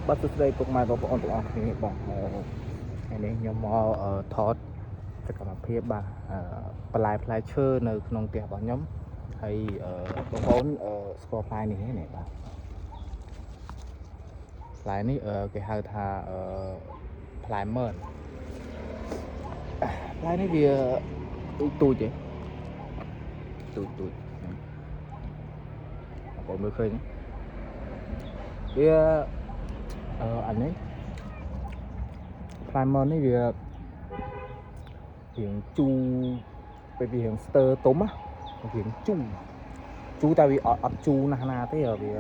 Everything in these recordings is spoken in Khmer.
បាទសួស្តីពុកម៉ែបងប្អូនទាំងអស់គ្នាបាទថ្ងៃនេះខ្ញុំមកថតសកម្មភាពបាទបន្លែផ្លែឈើនៅក្នុងផ្ទះរបស់ខ្ញុំហើយបងប្អូនស្គាល់ផ្លែនេះទេនេះបាទផ្លែនេះគេហៅថាផ្លែមឺនផ្លែនេះវាទូចទូចទេទូចទូចបងប្អូនមើលឃើញទេវាអានេះផ្លែមឺននេះវា រៀងជូរពេលវារៀងស្ទើទុំណារៀងជូរជូរតែវាអត់ជូរណាស់ណាទេវា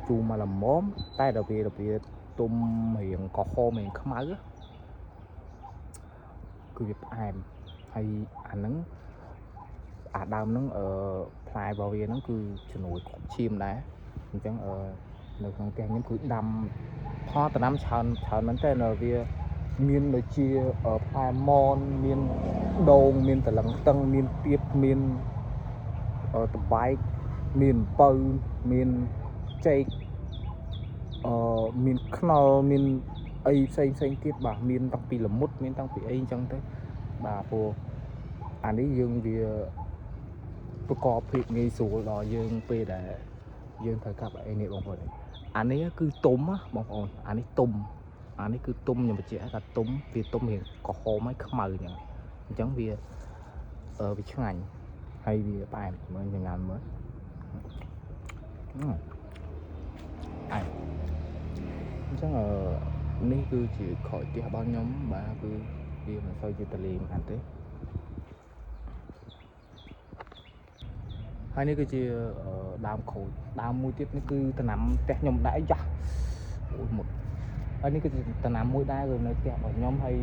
ជូរមកល្មមតែដល់វាទុំរៀងក្រហមរៀងខ្មៅណាគឺវាផ្អែមហើយអាហ្នឹងអាដើមហ្នឹងផ្លែរបស់វាហ្នឹងគឺជំនួយគ្រប់ឈាមដែរអញ្ចឹងនៅក្នុងផ្ទះខ្ញុំគឺដាំផលដំណាំច្រើនច្រើនមែនតើវាមានដូចជាផ្លែមនមានដូងមានតលឹងតឹងមានទៀបមានតបែកមានអំពៅមានចេកមានខ្នុរមានអីផ្សេងផ្សេងទៀតបាទមានតាំងពីល្មុតមានតាំងពីអីអញ្ចឹងទៅបាទព្រោះអានេះយើងវាប្រកបភាពងាយស្រួលដល់យើងពេលដែលយើងត្រូវកាប់អីនេះបងប្អូនអានេះគឺទុំណាបងប្អូនអានេះទុំអានេះគឺទុំខ្ញុំបញ្ជាក់ថាទុំវាទុំរៀងក្រហមហើយខ្មៅអញ្ចឹងអញ្ចឹងវាវាឆ្ងាញ់ហើយវាផ្អែមមើលចង្ងាន់មើលអែមអញ្ចឹងនេះគឺជាក្រោយផ្ទះរបស់ខ្ញុំបាទគឺវាមិនសូវជាទលាយមិនទេហើយនេះគឺជាដើមក្រូចដើមមួយទៀតនេះគឺដំណាំផ្ទះខ្ញុំដែរយ៉ាអូយមុតហើយនេះគឺជាដំណាំមួយដែរគឺនៅផ្ទះរបស់ខ្ញុំហើយ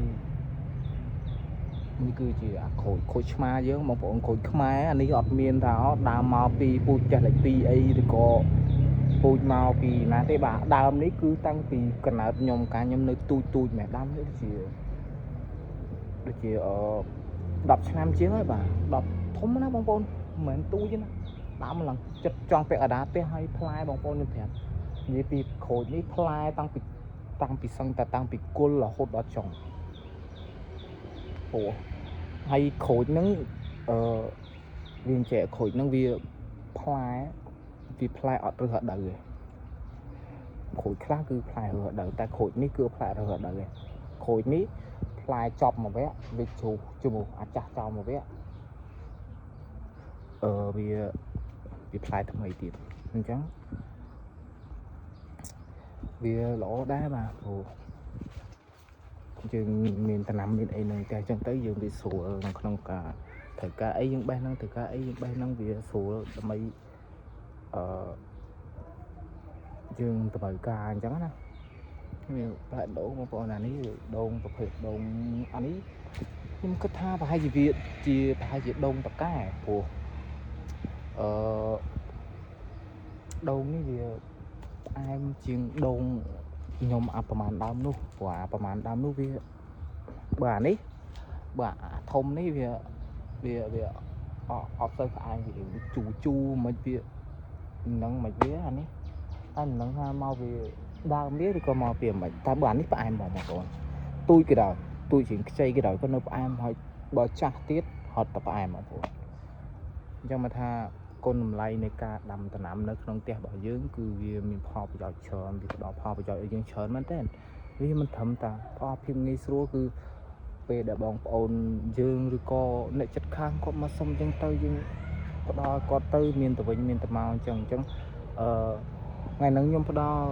នេះគឺជាអាក្រូចក្រូចឆ្មាយើងបងប្អូនក្រូចខ្មែរអានេះអត់មានថាដើមមកពីពូជផ្ទះលេខ2អីឬក៏ពូជមកពីណាទេបាទដើមនេះគឺតាំងពីកណើតខ្ញុំកាលខ្ញុំនៅទូចទូចមែនដើមនេះដូចជា10ឆ្នាំជាងហើយបាទ10ធំណាស់បងប្អូនមិនមែនទូចទេណាដើមឡើងចិត្តចង់ពាក់កណ្ដាលផ្ទះហើយផ្លែបងប្អូនខ្ញុំប្រាប់និយាយពីក្រូចនេះផ្លែតាំងពីសឹងតែតាំងពីគល់រហូតដល់ចុងអូហើយក្រូចហ្នឹងអឺវាអញ្ចេះក្រូចហ្នឹងវាផ្លែវាផ្លែអត់រើសរដូវទេក្រូចខ្លះគឺផ្លែរើសរដូវតែក្រូចនេះគឺផ្លែរើសរដូវទេក្រូចនេះផ្លែចប់មួយវគ្គវាជ្រុះជ្រុះអាចាស់ចោលមួយវគ្គវាវាផ្លែថ្មីទៀតអញ្ចឹងវាល្អដែរបាទព្រោះយើងមានតំណាំមានអីនឹងតែអញ្ចឹងទៅយើងវាស្រួលនៅក្នុងការត្រូវការអីយើងបេះហ្នឹងត្រូវការអីយើងបេះហ្នឹងវាស្រួលដើម្បីអឺយើងតម្រូវការអញ្ចឹងណាវាផ្លែដូងបងប្អូនអានេះដូងប្រភេទដូងអានេះខ្ញុំគិតថាប្រហែលជាវាជាប្រហែលជាដូងតកែព្រោះអឺដូងនេះវាផ្អែមជាងដូងខ្ញុំអាប្រហែលដើមនោះព្រោះអាប្រហែលដើមនោះវាបើអានេះបើអាធំនេះវាវាវាអត់អត់សូវផ្អែមវាជូរជូរមិនវានឹងមិនវាអានេះតែមិនដឹងថាមកវាដើមវាឬក៏មកពីមិនតែបើអានេះផ្អែមហ្មងបងប្អូនទូចក៏ដោយទូចជាងខ្ចីក៏ដោយក៏នៅផ្អែមហើយបើចាស់ទៀតហត់តែផ្អែមបងប្អូនអញ្ចឹងមកថាគុណតម្លៃនៃការដាំដំណាំនៅក្នុងផ្ទះរបស់យើងគឺវាមានផលប្រយោជន៍ច្រើនវាផ្ដល់ផលប្រយោជន៍ឲ្យយើងច្រើនមែនទែនវាមិនត្រឹមតែផ្ដល់ភាពងាយស្រួលគឺពេលដែលបងប្អូនយើងឬក៏អ្នកចិត្តខាងគាត់មកសុំអញ្ចឹងទៅយើងផ្ដល់គាត់ទៅមានទៅវិញមានទៅមកអញ្ចឹងអញ្ចឹងអឺថ្ងៃហ្នឹងខ្ញុំផ្ដល់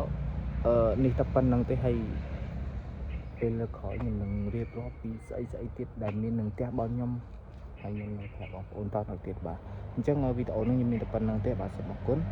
នេះតែប៉ុណ្្នឹងទេហើយពេលលើកក្រោយខ្ញុំនឹងរៀបរាប់ពីស្អីស្អីទៀតដែលមាននឹងផ្ទះរបស់ខ្ញុំហើយខ្ញុំនឹងប្រាប់បងប្អូនតទៅទៀតបាទអញ្ចឹងវីដេអូនេះខ្ញុំមានតែប៉ុណ្្នឹងទេបាទសូមអរគុណ។